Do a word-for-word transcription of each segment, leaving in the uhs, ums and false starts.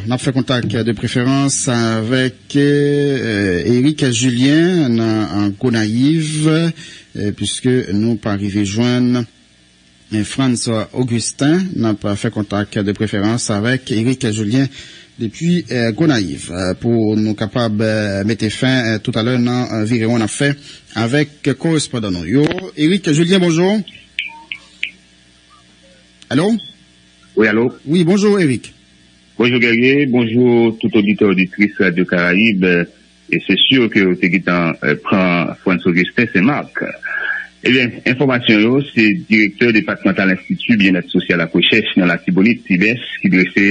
N ap fè kontak de preferans avèk, euh, Eric Julien nan, an Gonayiv, euh, puiske nou pa rive jwenn, euh, Frantz Augustin. N ap fè kontak de preferans avèk Eric Julien depi, euh, Gonayiv, euh, pou nou kapab, euh, mete fen, euh, toutalè nan, euh, virewon n ap fè avèk korespondan nou yo. Eric Julien, bonjou. Alo? Wi, alo? Wi, bonjou, Eric. Bonjou, Guerrier. Bonjou, tout oditè, oditris Radio Caraïbe. E se si ke w te gentan, eh, pran Frantz Augustin Saint-Marc. Ebyen, enfòmasyon yo, se direktè depatmantal Enstiti Byennèt Sosyal ak Rechèch nan Latibonit, IBES, ki drese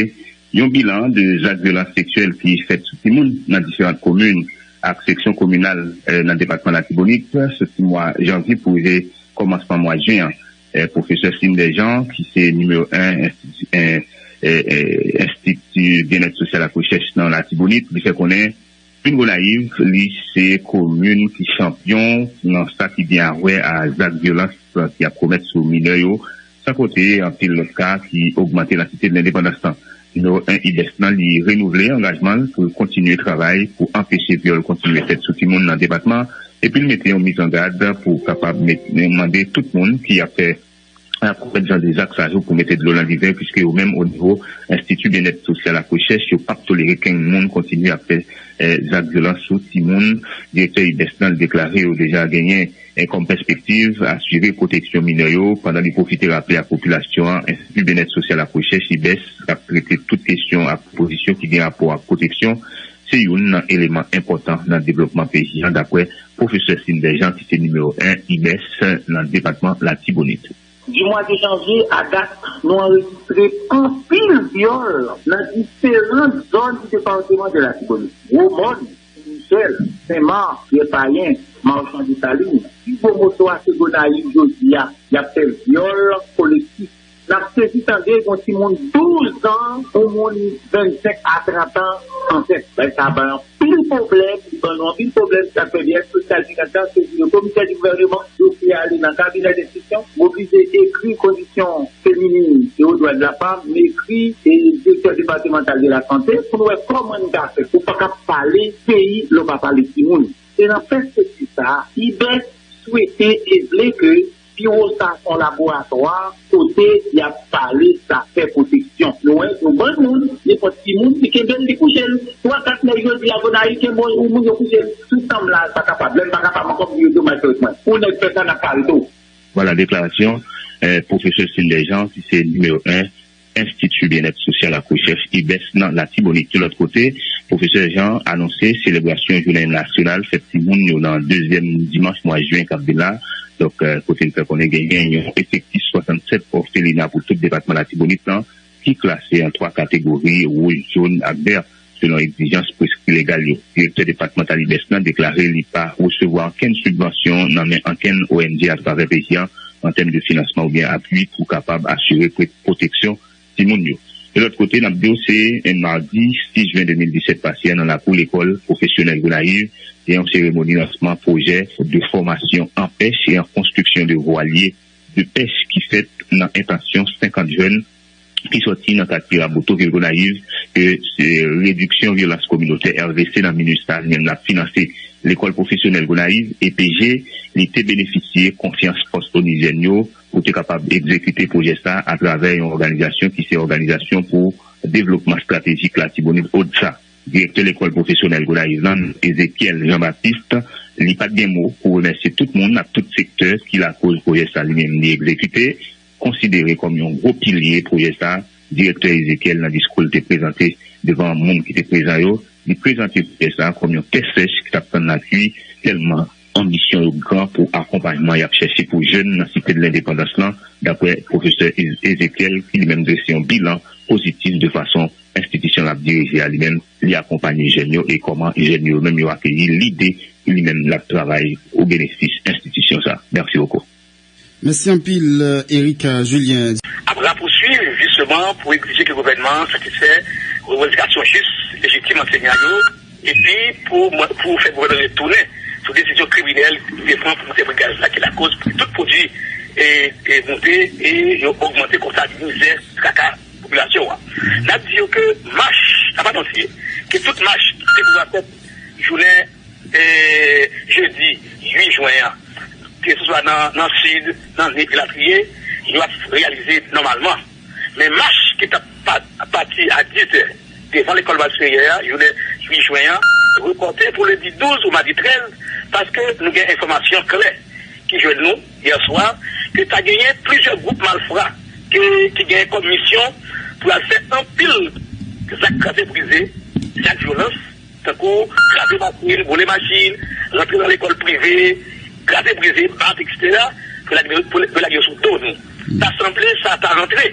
yon bilan de zak vyolans seksyèl ki fèt sou timoun nan diferan komin ak seksyon kominal, eh, nan depatman Latibonit, soti mwa janvye pou rive kòmansman mwa jen an. Eh, pwofesè Sinder Jean, ki se nimewo en Enstiti, eh, eh, eh, Enstiti Byennèt Sosyal ak Rechèch nan Latibonit, li fè konnen komin Gonayiv, li se komin ki chanpyon nan sa ki gen a wè a zak vyolans ki ap komèt sou minè yo, san konte anpil lòt ka ki ogmante nan Site de Lendepandans lan. Nimewo en IBES lan, li renouvle angajman l pou l kontinye travay pou anpeche vyòl kontinye fèt sou timoun nan depatman an, epi l mete yon mizangad pou kapab met, mande tout moun ki ap fè, ap komèt jan de zak sa yo pou mete dlo nan diven, puiske yo menm, o nivo Enstiti Byennèt Sosyal ak Rechèch, yo p ap tolere kenn moun kontinye ap fè, eh, zak vyolans sou timoun. Direktè IBES lan deklare yo deja genyen, eh, kòm pèspektiv asire pwoteksyon minè yo, pandan li pwofite raple ak popilasyon an, Enstiti Byennèt Sosyal ak Rechèch, IBES, k ap trete tout kesyon ak pwopozisyon ki gen rapò ak pwoteksyon, se youn nan eleman enpòtan nan devlopman peyi an, dapre pwofesè Sinder Jean, ki se nimewo en IBES nan depatman Latibonit. Di mwa de janvye a dat, nou anrejistre anpil vyòl nan diferan zòn di depatman de Latibonit. Gwo Mòn, Sen Michèl, Sen Mak, Pyè Payen, Machan Desalin. Pi gwo moso a se Gonayiv jodi a, y ap fè vyòl kolektif. N ap sezi tande yon timoun douz an, yon moun vennsenk a trant an ansent. Bagay sa ban anpil pwoblèm, li ban nou anpil pwoblèm, sa fè byennèt sosyal ki gentan sezi yo komisè di gouvèneman, dosye a ale nan kabinè enstriksyon, m oblije ekri kondisyon feminin e o dwa de la fanm, m ekri e direktè depatmantal de la sante pou nou wè kòman n ka fè. Ou pa ka pale peyi lè w pa pale timoun. Se nan pèspektiv sa a, IBES swete e vle ke biwo sa se yon laboratwa kote y ap pale zafè pwoteksyon. Nou wè, yon bann moun, nenpòt ki moun, li kenbe l, li kouche l. Twa, kat nèg jodi a, Gonayiv, kenbe yon moun, yo kouche l. Tout tan m la, l pa kapab. Lè l pa kapab ankò, m di yo domaj fè ret mwen. Pou nèg fè sa, n ap pale tou. Vwala deklarasyon, eh, pwofesè Sinder Jean, ki se nimewo en Enstiti Byennèt Sosyal ak Rechèch, IBES, nan Latibonit. Yon lòt kote, pwofesè Jean anonse selebrasyon jounen nasyonal fèt timoun yo nan dezyèm dimanch mwa jen k ap vin la. Donk, eh, kote l fè konnen genyen yon efektif swasannsèt òfelina pou tout depatman Latibonit lan, ki klase an twa kategori, wouj, jòn ak vè, selon egzijans preskri legal yo. Direktè depatmantal IBES lan deklare li pa resevwa ankenn sibvansyon nan men ankenn O N G atravè peyi an, an tèm de finansman oubyen apui pou kapab asire pre-, pwoteksyon timoun yo. E lòt kote, n ap di w, se, eh, madi sis jen de mil disèt pase a, nan lakou lekòl pwofesyonèl Gonayiv, gen yon seremoni lansman pwojè de fòmasyon an pèch e an konstriksyon de vwalye de pèch ki fèt nan entansyon senkant jèn ki sòti nan katye Raboto, vil Gonayiv, ke se Rediksyon Vyolans Kominotè, R V C, nan MINUSTAH li menm l ap finanse. Lekòl pwofesyonèl Gonayiv, E P G, li te benefisye konfyans fòs onizyèn yo pou te kapab egzekite pwojè sa a atravè yon òganizasyon ki se Òganizasyon pou Devlopman Estratejik Latibonit, ODSA. Direktè lekòl pwofesyonèl Gonayiv lan, Ezekiel Jean Baptiste, li pa t gen mo pou remèsye tout moun ak tout sektè ki lakoz pwojè sa a li menm li egzekite. Konsidere kòm yon gwo pilye pwojè sa a, direktè Ezekiel, nan diskou l te prezante devan moun ki te prezan yo, li prezante pwojè sa a kòm yon tè sèch ki t ap tann lapli, tèlman anbisyon yo gran pou akonpayman y ap chèche pou jèn nan Site de Lendepandans lan, dapre pwofesè Ez-, Ezekiel, ki li menm drese yon bilan pozitif de fason enstitisyon l ap dirije a li menm, li akonpanye jèn yo e kòman jèn yo menm yo akeyi lide ki li menm l ap travay o benefis enstitisyon sa. Mèsi bokou. Mèsi anpil, Eric Julien. Ap rapouswiv jisteman pou egzije ke gouvènman an satisfè revandikasyon jis, lejitim ansenyan yo, epi pou, pou fè gouvènman retounen sou desizyon kriminèl li te pran pou moute pri gaz la, ki lakoz pou tout pwodui e, e moute e yo ogmante konsa mizè, traka popilasyon an. N ap di yo ke mach k ap anonse ke tout mach ki pou fèt jounen e, jedi uit jen an, keseswa nan, nan Sid, nan Nip, elatriye, yo ap reyalize nòmalman. Men mach ki t ap pa- pati a dis è devan lekòl Val Ferrière a, jounen uit jen an, repòte pou lendi douz ou madi trèz, paske nou gen enfòmasyon klè ki jwenn nou yè swa, ke ta genyen plizyè gwoup malfra ke, ki genyen kòm misyon pou al fè anpil zak kraze brize, zak vyolans, tankou kraze machin, boule machin, rantre nan lekòl prive, kraze brize, bat, etsetera, pou lage, pou, pou lage yo sou do nou. Ta sanble sa ta rantre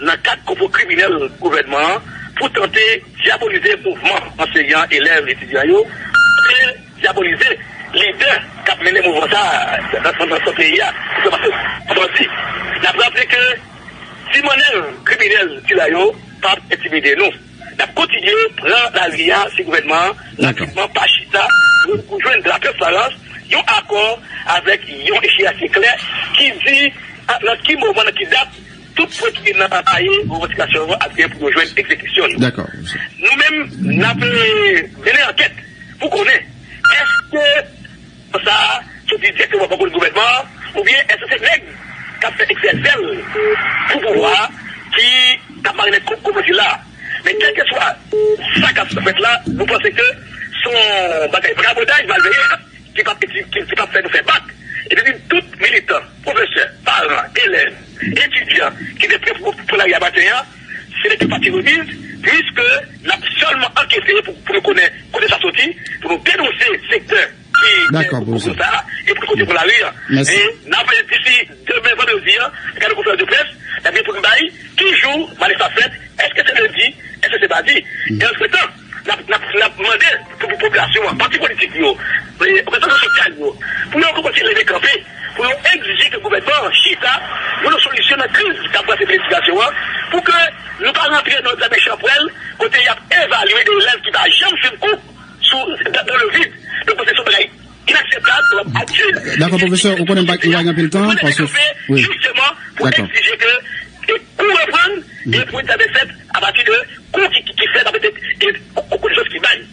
nan kad konplo kriminèl gouvènman an pou tante dyabolize mouvman anseyan, elèv, etidyan yo, e dyabolize lidè k ap mennen mouvman sa a nan, nan, nan peyi a. Se paske, kòman di, n ap raple ke ti mannèv kriminèl sila yo p ap entimide nou. N ap kontinye pran lari a si gouvènman an rapidman pa chita pou, pou jwenn latransparans, yon akò avèk yon echeyans klè ki di a, nan ki moman, nan ki dat, tout pwen ki gen nan kaye revandikasyon yo ap gen pou yo jwenn egzekisyon yo. Nou menm, n ap, e, mennen ankèt pou konnen èske sa a soti dirèkteman bò kote gouvènman an, oubyen èske se nèg k ap fè eksè zèl pou pouvwa a ki t ap mare nèg kou, kou pwofil la. Men kèlkeswa sa k ap fèt la, nou panse ke se yon bagay brabodaj, malveyan, ki p ap, ki, ki, ki p ap fè nou fè bak. E depi tout militan, pwofesè, paran, elèv, etidyan ki te pre pou, pou lari a maten an, se te pati remiz, piske n ap sèlman ankete pou, pou nou konnen kote sa soti, pou nou denonse sektè ki gen konplo sa a, e pou kote pou lari a. E n ap, disi demen vandredi an, gade konferans de près, n ap gen pou n bay ki jou malè sa fèt, èske se lendi, èske se madi. E antretan, n ap, n ap, n ap mande pou, pou popilasyon an, pati politik yo, e, òganizasyon sosyal yo, pou yo kontinye leve kanpe, pou yo egzije ke gouvènman an chita, jwenn yon solisyon nan kriz k ap brase peyi sitiyasyon an, pou ke nou pa rantre nan egzamen chanpwèl, kote y ap evalye de elèv ki pa janm swiv kou sou, dans, dans le vide. Donk, se yon bagay inakseptab, adye. Dakò, pwofesè, ou konnen m pa gen anpil tan, paske, wi. Jisteman, pou egzije ke, e, kou reprann, e pou egzamen fèt apati de kou ki, ki, ki fèt, apati de, e, kou, kou, kou ki bay.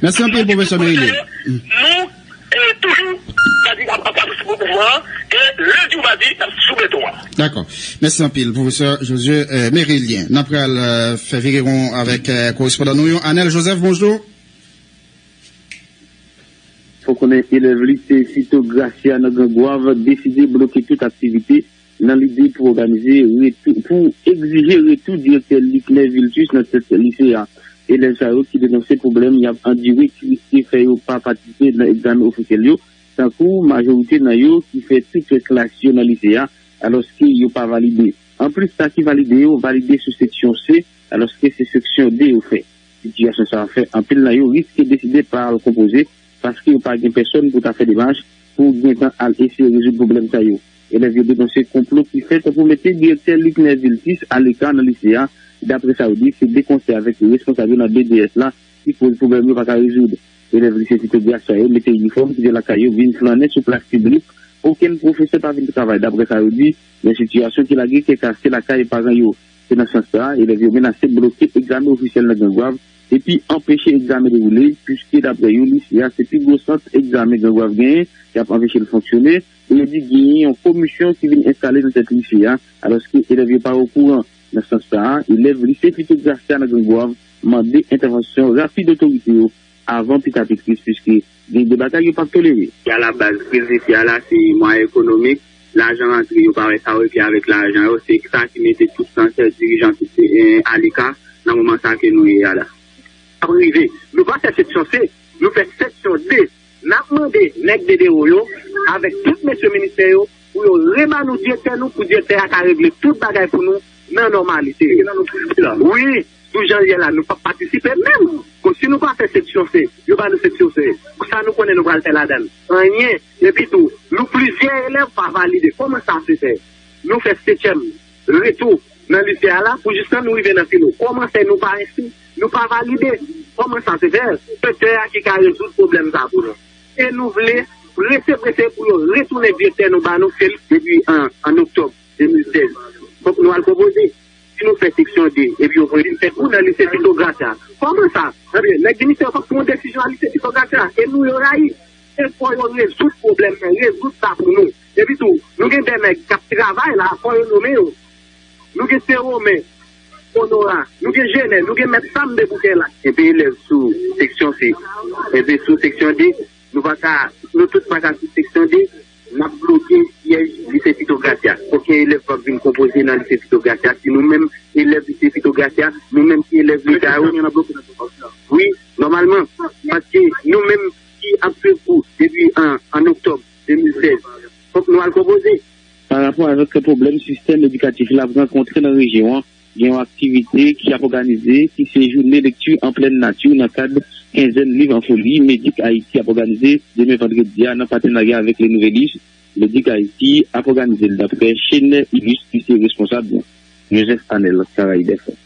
Mèsi anpil, pwofesè Merilien. Nou, e, toujou, sa di, ap, ap, ap, sou pouvwa, e lendi ou madi, n ap sou beton an. Dakò. Mèsi anpil, pwofesè Josué, e, Merilien. N ap pral, e, fè vire won avèk, e, korespondan nou yo, Anel Joseph, bonjou. Fò konnen elèv lise Fito Gracia nan Gran Gwav deside bloke tout aktivite nan lide pou òganize retou, pou egzije retou direktè Luckner Viltus nan tèt lise a. Elèv sa yo ki denonse pwoblèm y ap andire ki riske fè yo pa patisipe nan egzamen ofisyèl yo, tankou majorite nan yo ki fè tout klas yo nan lise a, alòske yo pa valide. Anplis, sa ki valide yo valide sou seksyon C, alòske se seksyon D yo fè. Sitiyasyon sa a fè anpil nan yo riske deside pa al konpoze, paske yo pa gen pèsòn pou ta fè demach pou gentan al eseye rezoud pwoblèm sa yo. Elèv yo denonse konplo ki fèt pou mete direktè Luckner Viltus aleka nan lise a. Daprè sa yo di, se de konsèy avèk responsab yo nan B D S la ki koz pwoblèm yo pa ka rezoud. Elèv lise Fito Gracia yo mete inifòm, kite lakay yo, vin flannen sou plas piblik. Okenn pwofesè pa vin travay, daprè sa yo di. Yon sitiyasyon ki lage kè kase lakay paran yo. Se nan sans sa a, elèv yo menase bloke egzamen ofisyèl nan Gran Gwav epi anpeche egzamen dewoule, piske daprè yo, lise a se pi gwo sant egzamen Gran Gwav genyen, y ap anpeche l fonksyone, e yo di genyen yon komisyon ki vin enstale nan tèt lise a, alòske elèv yo pa okouran. Nan sans sa a, elèv lise Fito Gracia nan Gran Gwav mande entèvansyon rapid otorite yo avan pita pi tris, piske gen de bagay yo p ap tolere. Ki alabaz kriz isi a la, se mwayen ekonomik, lajan rantre, yo pa wè sa yo regle avèk lajan yo, se sa ki mete tout nan tèt dirijan, tout, eh, aleka nan moman sa ke nou ye a la. Ap rive, nou pa fè seksyon C, nou fè seksyon D. N ap mande nèg D D O yo, avèk tout mesye ministè yo, pou yo reba nou direktè nou, pou direktè a ka regle tout bagay pou nou nan nòmalite. Wi, sou jan l ye la, nou p ap patisipe menm. Bon, si nou pa fè seksyon C, yo ba nou seksyon C. Sa nou konnen nou pral fè ladan l? Anyen. Epi tou, nou plizyè elèv pa valide. Kòman sa se fè? Nou fè setyèm, retou nan lise a la, pou jistan nou rive nan filo. Kòman fè nou pa enskri? Nou pa valide. Kòman sa se fè? Direktè a ki ka rezoud pwoblèm sa pou nou. E nou vle prese, prese pou yo retounen direktè nou ba nou, ke l depi an, an oktòb de mil sèz. Fòk nou al konpoze. Si nou fè seksyon de, epi yo voye vin fè kou nan lise Tito Gracia. Kòman sa? Ebyen, nèg ministè yo p ap pran yon desizyon a lise Tito Gracia. E nou yo rayi. Se fò yo rezoud pwoblèm nan, rezoud sa pou nou. Epi tou, nou gen de nèg k ap travay la, fò yo nonmen yo. Nou gen Sewomen, Onora, nou gen Jenè, nou gen mèt zam de Boukenlak. Epi elèv sou seksyon se, epi sou seksyon de, nou pa ka, nou tout pa ka sou seksyon de, n ap bloke syèj lise Tito Gracia. Okenn elèv p ap vin konpoze nan lise Tito Gracia si nou menm elèv lise Tito Gracia, nou menm ki elèv leta yo. Wi, nòmalman, paske nou menm ki ap swiv kou depi an, an oktòb de mil sèz, fòk nou al konpoze. Pa rapò avèk pwoblèm sistèm edikatif la ap rankontre nan rejyon an, gen yon aktivite ki ap òganize, ki se jounen lekti an plèn nati nan kad kenzèn Liv an Foli, Medik Ayiti ap òganize demen vandredi a nan patenarya avèk Le Nouvelliste. Medik Ayiti ap òganize l, daprè Chenè Ilus ki se responsab Joseph Anèl Karayib F M.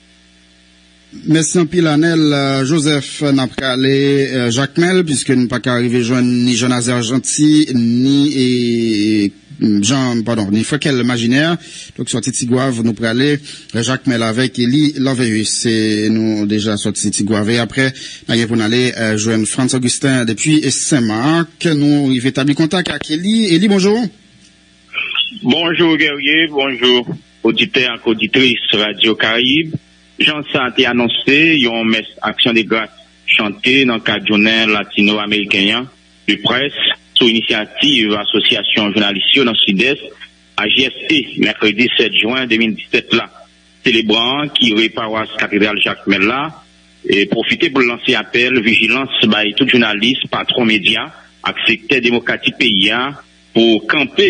Mèsi anpil, Anèl, euh, Joseph. N ap prale, euh, Jakmèl, piske nou pa ka rive jwenn ni Jean Nazaire Jeanty, ni, e, Jean, padon, ni Freckèl Maginaire. Donk, sòti Tigwav, nou prale, euh, Jakmèl avèk Eli Lanveus. E nou deja sòti Tigwav. E apre, n a gen pou n ale, euh, jwenn Frantz Augustin depi Senmak. Nou rive tabli kontak ak Eli. Eli, bonjou. Bonjou, Guerrier. Bonjou, oditè ak oditris Radio Karayib. Jan sa te anonse, yon mès aksyon de gras chante nan kad jounen latino-ameriken an de près sou inisyativ Asosyasyon Jounalis yo nan Sidès, A J S E, mèkredi sèt jen de mil disèt la. Selebran, kire pawas Katedral Jakmèl la, e pwofite pou l lanse apèl vijilans bay tout jounalis, patwon medya ak sektè demokratik peyi a pou kanpe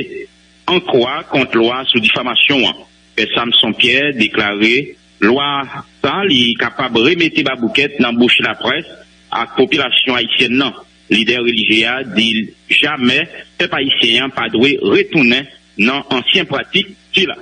an kwa kont lwa sou difamasyon an. Pè Samson Pierre deklare lwa sa li kapab remete baboukèt nan bouch laprès ak popilasyon ayisyèn nan. Lidè relijye a di jamè pèp ayisyen an pa dwe retounen nan ansyen pratik sila.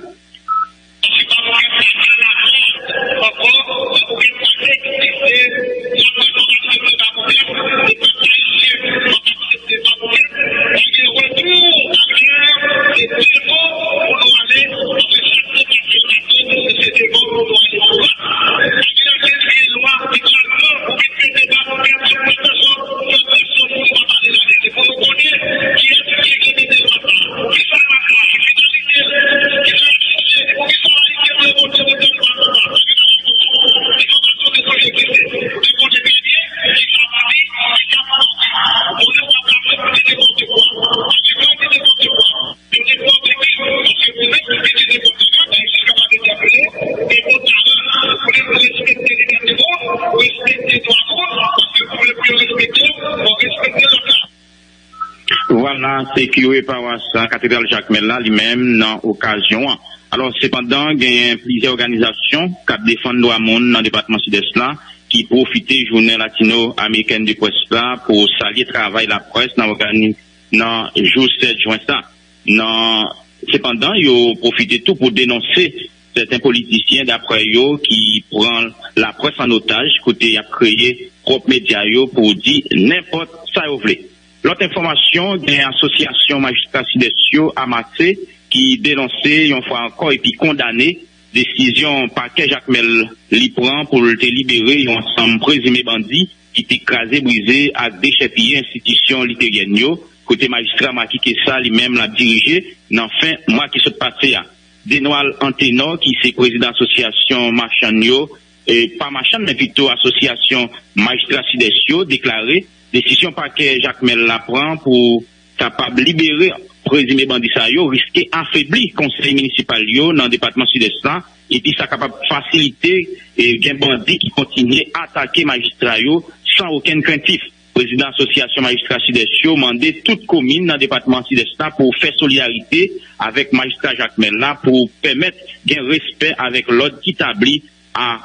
Vwala, se kire pawas Katedral Jakmèl la li menm nan okazyon an. Alò, sepandan, genyen plizyè òganizasyon k ap defann dwa moun nan depatman Sidès la ki pwofite jounen latino-amerikèn de près la pou salye travay laprès nan ògani-, nan jou sèt jen sa. Nan, sepandan, yo pwofite tou pou denonse sèten politisyen, daprè yo, ki pran laprès an otaj, kote y ap kreye pwòp medya yo pou di nenpòt sa yo vle. Lòt enfòmasyon, gen Asosyasyon Majistra Sidès yo, AMASE, ki denonse yon fwa ankò epi kondane desizyon pakè Jakmèl li pran pou l te libere yon ansanm prezime bandi ki te kraze brize ak dechèpiye enstitisyon literyèn yo, kote majistra Marcky Kessa li menm l ap dirije nan fen mwa ki sot pase a. Denwald Antenor, ki se prezidan asosyasyon machann yo, e pa machann, men pito asosyasyon majistra Sidès yo, deklare desizyon pakè Jakmèl la pran pou kapab libere prezime bandi sa yo riske afebli konsèy minisipal yo nan depatman Sidès la, epi sa kapab fasilite, e, gen bandi ki kontinye atake majistra yo san okenn krentif. Prezidan Asosyasyon Majistra Sidès yo mande tout komin nan depatman Sidès la pou fè solidarite avèk majistra Jakmèl la pou pèmèt gen respè avèk lòd ki tabli a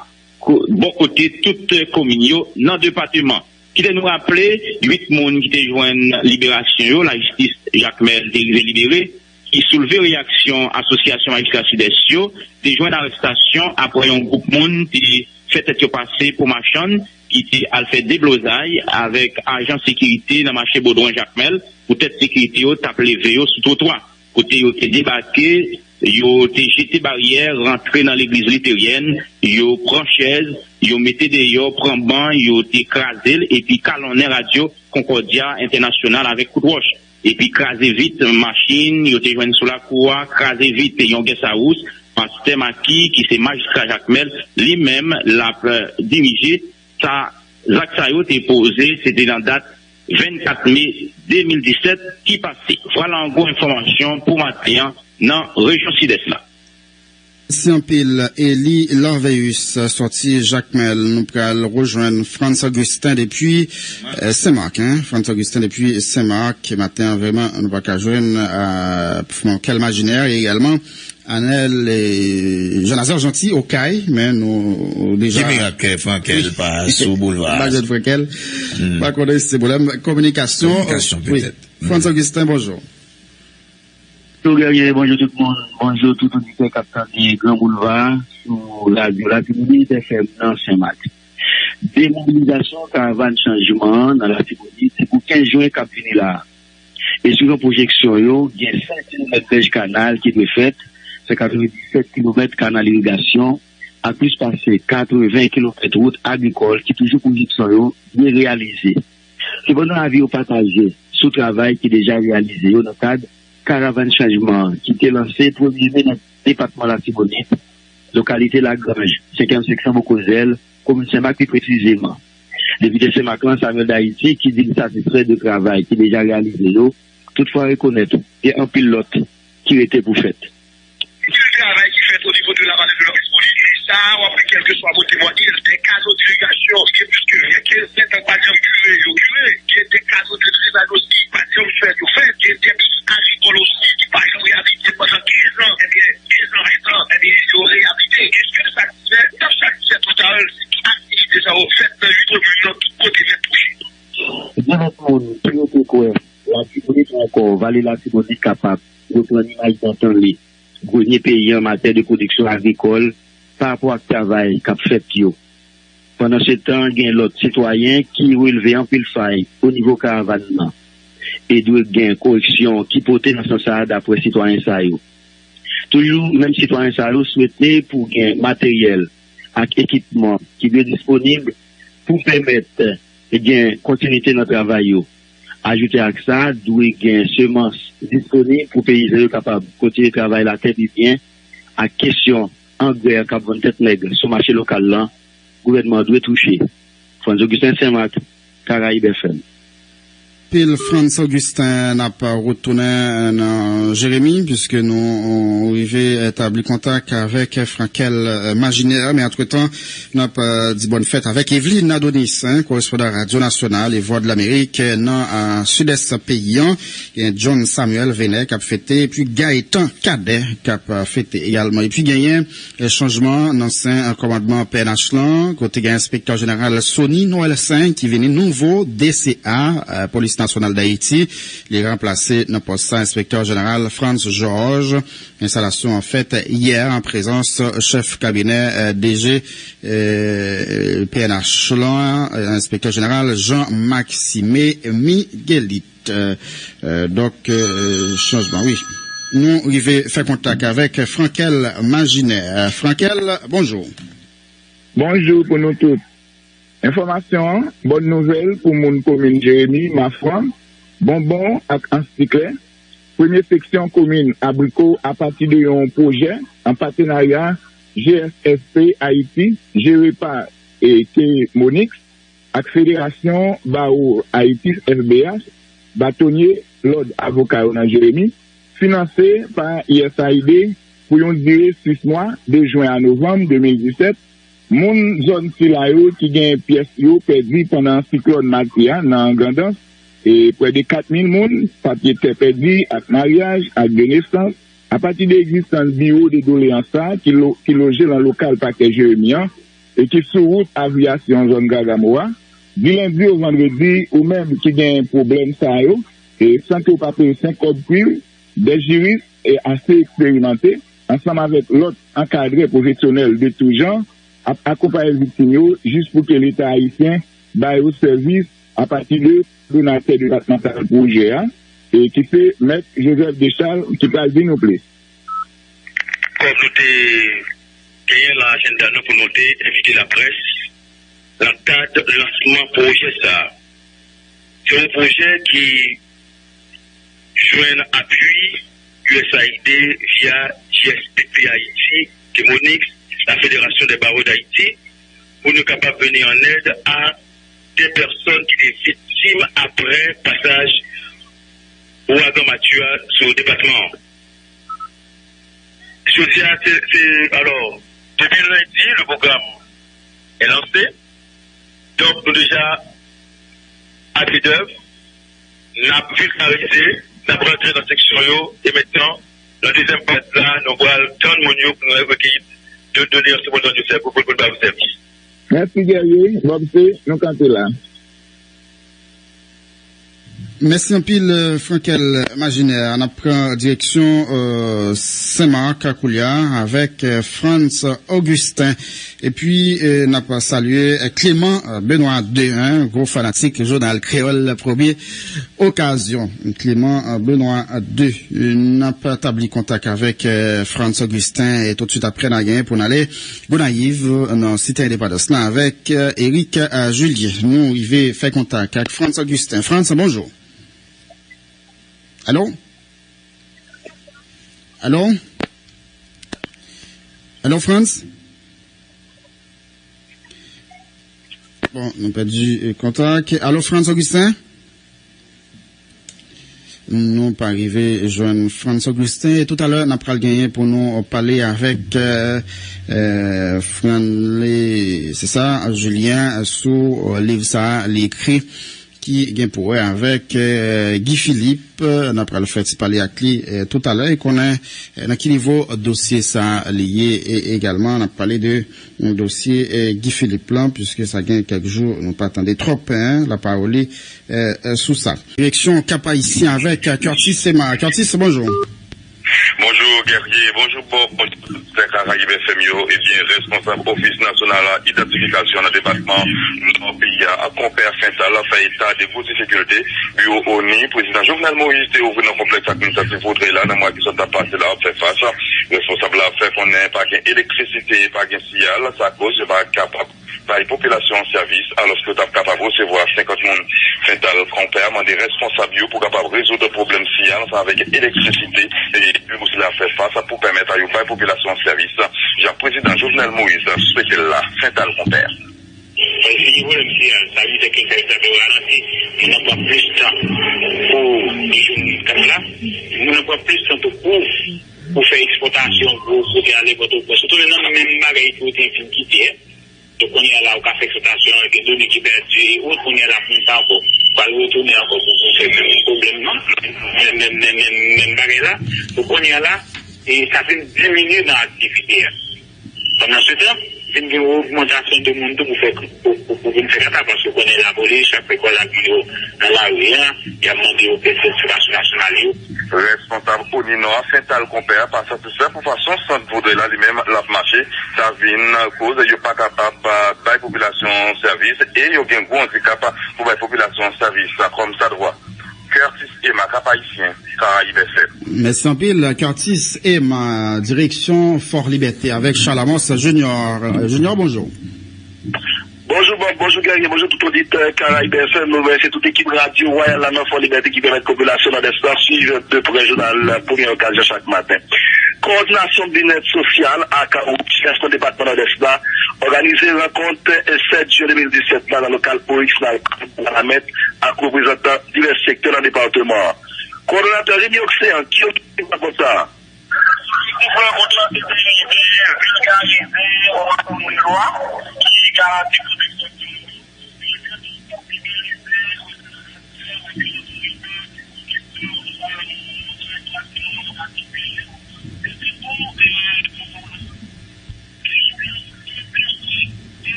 ko-, bò kote tout komin yo nan depatman. Kite nou raple, uit moun ki te jwenn liberasyon yo, lajistis Jakmèl te rive libere, ki soulve reyaksyon Asosyasyon Majistra Sidès yo, te jwenn arestasyon apre yon gwoup moun te fè tèt yo pase pou machann ki te al fè deblozay avèk ajan sekirite nan mache Bodwen Jakmèl, poutèt sekirite yo t ap leve yo sou twotwa, kote yo te debake Yo te jete baryè, rantre nan legliz literyèn, yo pran chèz, yo mete deyò, pran ban, yo te kraze l, epi kalonnen radyo Concordia Entènasyonal avèk kout wòch. Epi kraze vit machin yo te jwenn sou lakou a, kraze vit yon guest house. Pastè Maki, ki se majistra Jakmèl, li menm, l ap dirije. Sa, zak sa yo te poze, se te nan dat vennkat me de mil disèt ki pase. Vwala an gwo enfòmasyon pou maten an nan rejyon Sidès la. Mèsi anpil, Eli Larveus, sòti Jakmèl. Nou pral rejwenn Frantz Augustin depi eh, Senmak, hein? Frantz Augustin depi Senmak. Maten an, vrèman, nou pa ka jwenn eh, Frankel Maginer e egalman Anel e Jean-Lazare Gentil Okay, men nou deja. Ki mirak ke Frankel pa sou boulva? Pa jwenn Frankel. Pa konnen si se pwoblèm kominikasyon. Kominikasyon, petèt. Frantz Augustin, bonjou. Bonjou Guerrier, bonjou tout moun, bonjou tout oditè k ap tande Gran Boulva sou radyo Latibonit F M nan Senmak. Demobilizasyon karavàn chanjman an nan Latibonit se pou kenz jen k ap vini la a. E selon pwojeksyon yo, gen senk kilomèt bèj kanal ki dwe fèt, se katrevenndisèt kilomèt kanal irigasyon, ak plis pase katreven kilomèt wout agrikòl ki toujou pwojeksyon yo dwe reyalize. Sepandan, avi yo pataje sou travay ki deja reyalize yo nan kad karavàn chanjman an ki te lanse premye me nan depatman Latibonit, lokalite Lagranj, senkyèm seksyon Bokozèl, komin Senmak pi presizeman. Depite Senmak lan, Samuel Dayichi, ki di l satisfè de travay ki deja reyalize yo, toutfwa rekonèt gen anpil lòt ki rete pou fèt. Anpil travay ki fèt o nivo de la vale de Lòrispoli, e sa a, w ap wè kèlkeswa kote w ye, dè kazo dirigasyon ki gen plis ke kenz, venntan pa janm kire, yo kire, gen dè kazo de drenaj osi ki pa janm fèt, yo fèt, gen dè pis agrikòl osi ki pa janm reyabilite pandan kenz an, ebyen, kenz an, venntan, ebyen, yo reyabilite. Èske n satisfè? N ap satisfè total si tout aktivite sa yo fèt nan uit komin nan tout kote nèt wi. Gen lòt moun ki rete kwè Latibonit ou ankò Vale Latibonit kapab reprann imaj dantan li, premye peyi an matè de pwodiksyon agrikòl pa rapò ak travay k ap fèt yo. Pandansetan, gen lòt sitwayen ki relve anpil fay o nivo karavàn nan e dwe gen koreksyon ki pote nan sans sa a, daprè sitwayen sa yo. Toujou, menm sitwayen sa yo swete pou gen materyèl ak ekipman ki dwe disponib pou pèmèt gen kontinite nan travay yo. Ajoute ak sa, dwe gen semans disponib pou peyizan yo kapab kontinye travay latè pi byen, ak kesyon angrè k ap vann tèt nèg sou mache lokal lan, gouvènman an dwe touche. Frantz Augustin, Senmak, Karayib F M. Pil Frantz Augustin, n ap retounen nan Jeremi, piske nou rive etabli kontak avèk Frankel Maginer, men antretan, n ap di bòn fèt avèk Evelyne Adonis, korespondan Radyo Nasyonal e Vwa de Lamerik nan Sidès peyi an. Gen John Samuel Venet k ap fete, epi Gaëtan Cadet k ap fete egalman. Epi genyen chanjman nan sen kòmandman P N H lan, kote gen enspektè jeneral Sony Noël Saint ki vini nouvo D C A Polis Nasyonal Dayiti. Li ranplase nan pòs sa enspektè jeneral Frantz Georges. Enstalasyon an fèt yè an prezans chèf kabinè D G P N H lan, enspektè jeneral Jean Maxime Miguelit. Donk, chanjman, wi. Nou rive fè kontak avèk Frankel Maginer. Frankel, bonjou. Bonjou pou nou tout. Enfòmasyon an, bòn nouvèl pou moun komin Jeremi, Mafran, Bonbon ak Anse Ti Klè. Premye seksyon komin Abriko, apati de yon pwojè an patenarya G S F P Ayiti, jere pa K Monix, ak Federasyon Bawo Ayiti, F B H, batonye lòd avoka yo nan Jeremi, finanse pa U S A I D pou yon dire sis mwa, de jen a novanm de mil disèt. Moun zòn sila yo ki gen pyès yo pèdi pandan siklòn Matye a nan Grandans, e prè de kat mil moun, papye tè pèdi ak maryaj ak de nesans, apati de egzistans biwo de doleyans sa a ki lo, ki loje nan lokal pakè Jeremi an e ki sou wout Aviyasyon zòn Gagamo a, di lendi o vandredi, ou menm ki gen pwoblèm sa yo, e san ke w pa peye senk kòb pri l, de jiris e ase eksperimante, ansanm avèk lòt ankadrè pwofesyonèl de tou jan, ap akonpaye viktim yo jis pou ke Leta ayisyen ba yo sèvis apati de kowòdonatè depatmantal pwojè a, e ki se Mèt Joseph Deschal ki pral di nou plis. kòm nou te genyen nan ajanda nou pou nou te envite laprès nan kad lansman pwojè sa a. Se yon pwojè ki jwenn apui U S A I D via G S P P Haiti, Demonix, la Fédération des Barreaux d'Haïti, pou nou kapab vini an èd a de pèsòn ki te viktim apre pasaj ouragan Matye a sou depatman an. Jodi a, se, se, alò, depi lendi, le pwogram est lancé. Donk, nou deja a pied d'œuvre, n ap vilgarize, n ap rantre nan seksyon yo, e mentnan, nan dezyèm faz la, nou pral tann moun yo pou nou rekeyi de done yon sèl moun yo sèvi pou, pou, pou ba yo sèvis. Mèsi, Guerrier. Bòb, se nou kanpe la. Mèsi anpil, euh, Frankel Imaginaire. N ap pran direksyon, euh, Senmak koulye a avèk, euh, Frantz Augustin. Epi, euh, n ap salye, euh, Clément, euh, Benoît de, hein, gwo fanatik jounal Kreyòl Premye Okazyon. Clément, euh, Benoît de. N ap tabli kontak avèk, euh, Frantz Augustin e toutswit apre n a genyen pou n ale Gonayiv, nan Site Endepandans lan avèk, euh, Eric, euh, Julien. Nou rive fè kontak ak Frantz Augustin. Frantz, bonjou. Alo? Alo? Alo, Frantz? Bon, nou pèdi, euh, kontak. Alo, Frantz Augustin? Nou pa rive jwenn Frantz Augustin. E toutalè, n ap pral genyen pou nou pale avèk, euh, euh, Franley, se sa, Julien, sou, euh, liv sa a, li ekri, ki gen pou wè avèk, euh, Guy Philippe. N ap pral fè ti pale ak li, euh, toutalè. E konnen, euh, nan ki nivo dosye sa a li ye. E egalman, n ap pale de dosye, euh, Guy Philippe lan, piske sa gen kèk jou, nou pa tande twòp, hein, lapawòl li, euh, euh, sou sa. Direksyon Cap Haïtien avèk, euh, Curtis Emma. Curtis, bonjou. Bonjou, Guerrier. Bonjou, Bob. Bonjou, tout Karayib F M yo. Ebyen, responsab Ofis Nasyonal Idantifikasyon nan depatman Nò peyi a, Konpè Sental, fè eta de gwo difikilte biwo ONI, Prezidan Jovenel Moïse, te ouvri nan konplèks administratif Vodrèy la nan mwa ki sot ap pase la, ap fè fas. Responsab la fè konnen pa gen elektrisite, pa gen siyal, sa koz yo pa kapab bay popilasyon an sèvis, alòske yo t ap kapab resevwa senkant moun. Sental Konpè mande responsab yo pou kapab rezoud pwoblèm siyal ansanm avèk elektrisite, e biwo sila fè fas pou pèmèt a yo bay popilasyon an sèvis jan prezidan Jovenel Moïse swete l la. Sental Konpè. Fini pwoblèm siyal, sa vle di ke kay sa te ralanti, moun nan pran plis tan pou li jwenn kay la, moun nan pran plis tan tou pou, pou fè ekspòtasyon gwo kote ale Pòtoprens. Sitou nan menm bagay ki yo te fin kite a. Donk, kounye a la, ou ka fè ekspòtasyon, gen done ki pèdi e ot, kounye a la, moun sa ankò pral retounen ankò pou, pou fè menm pwoblèm nan, menm, menm, menm, menm, menm bagay la. Donk, kounye a la, e sa vin diminye nan aktivite a. Pandan se tan, vin gen yon ogmantasyon de moun tou pou fè, pou, pou, pou vin fè kaka, paske konnen lapolis, chak frekans ak moun yo nan lari a, y ap mande yo pèsèt sou nasyon nasyonal yo. Responsab ONI Nò a Sental Konpè a pa satisfè pou fason sant Vodrèy la li menm l ap mache. Sa vin koz yo pa kapab, ah, bay popilasyon sèvis e yo gen gwo andikap pou bay popilasyon sèvis kòm sa dwa. Curtis Emma, Cap Haïtien, Karayib F M. Mèsi anpil, Curtis Emma, direksyon Fort Liberté avèk Charles Amos Junior. Junior, bonjou. Bonjou Bob, bonjou Guerrier, bonjou tout oditè Karayib F M. Nou remèsye tout ekip Radyo Wayal la nan Fort Liberté ki pèmèt popilasyon nan Nòdès la swiv de prè jounal Premye Okazyon chak maten. Kowòdinasyon Byennèt Sosyal ak Woutiyas nan depatman Nòdès la òganize rankont sèt jen de mil disèt la nan lokal Oryx nan Wanament ak reprezantan divès sektè nan depatman an. Kowòdonatè Remy Oxéan ki okipe rankont sa a. Objektif rankont lan se te vilgarize yon akò lwa ki garanti pwoteksyon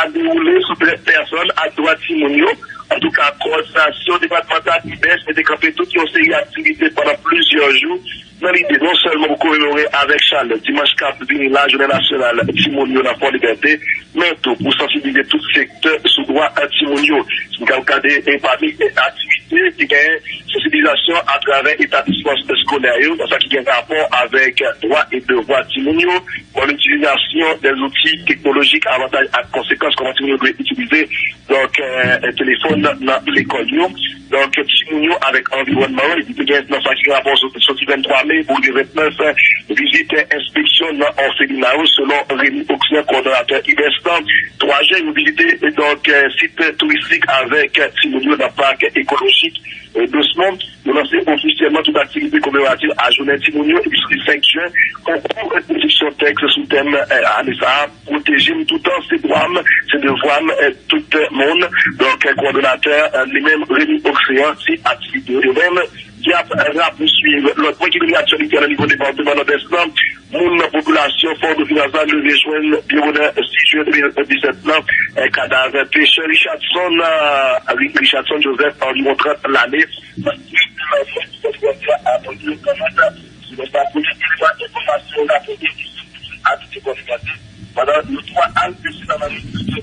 a dewoule sou trèt pèsòn ak dwa timoun yo. Antouka, kowòdinasyon depatmantal IBEST mete kanpe tout yon seri aktivite pandan plizyè jou nan lide non sèlman pou komemore avèk chalè dimanch k ap vini la jounen nasyonal timoun yo nan Fò Libète, men tou pou sansibilize tout sektè sou dwa timoun yo. Si n ka gade, e pami aktivite ki genyen, sansibilizasyon atravè etablisman eskolè yo nan sa ki gen rapò avèk dwa e devwa timoun yo, bon itilizasyon de zouti teknolojik, avantaj ak konsekans, kòman timoun yo dwe itilize donk, eh, telefòn nan lekòl yo. Donk, timoun yo avèk anviwònman an, epi te gen nan sa ki rapò soti venntwa me pou rive vennèf, vizit enspeksyon nan òfelina yo, selon Remy Oxner, kowòdonatè IBEST lan. Twa jen, yo vizite, donk, eh, sit touristik avèk timoun yo nan pak ekolojik, eh, Dosmond. Yo lanse ofisyèlman tout aktivite komemoratif a jounen timoun yo, epi soti senk jen, konkou pwodiksyon tèks sou tèm, eh, ane sa a, Pwoteje m toutan, se dwa m, se devwa m, eh, tout moun. Donk, eh, kowòdonatè, eh, li menm, Remy Oxner, se aktivite yo menm ki ap rapouswiv. Lòt pwen ki domine aktyalite a nan nivo depatman Nòdès lan, moun nan popilasyon Fort Dauphinage la leve jwenn byen bonè sis jen de mil disèt lan, eh, kadav pechè Richardson, eh, Ri- Richardson Joseph, anviwon trant lane, nan lanmò ki sòti nan tè a, abandone kanmanda. Selon sa, premye eleman enfòmasyon rapòte ki se abite kò fwate pandan yo twa al pese nan lanmè plizyè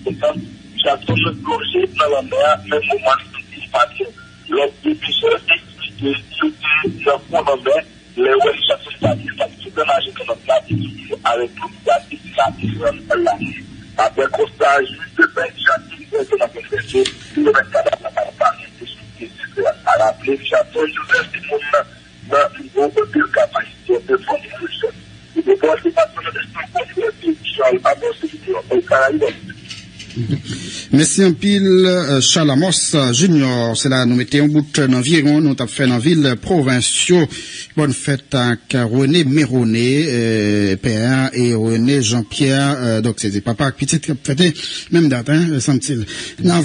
kote. Richardson plonje nan lanmè a menm moman li soti li pati. Lòt de pechè eksplike yo te nan fon lanmè lè yo wè Richardson pati, li pati sou pwen naje kanmanda epi avèk dlo ki gate ki ka desann lane. Apre konsta, jij de pè Jean Éric Vincent nan Pòdpè yo remèt kadav la bay pami. Raple, Richardson Joseph se moun nan nivo de kapasite de fòm rejyon. Li te pran depatman nan Estè Kòmite Sosyal Avanse Inyon Karayib. Mèsi anpil, eh, Charles Amos Junior. Se la nou mete yon bout nan vye won nou t ap fè nan vil pwovens yo. Bòn fèt ak René Méroné, eh, pè a, e René Jean-Pierre, eh, donk se papa ak pitit k ap fete menm dat, hein, sanm ti l. Nan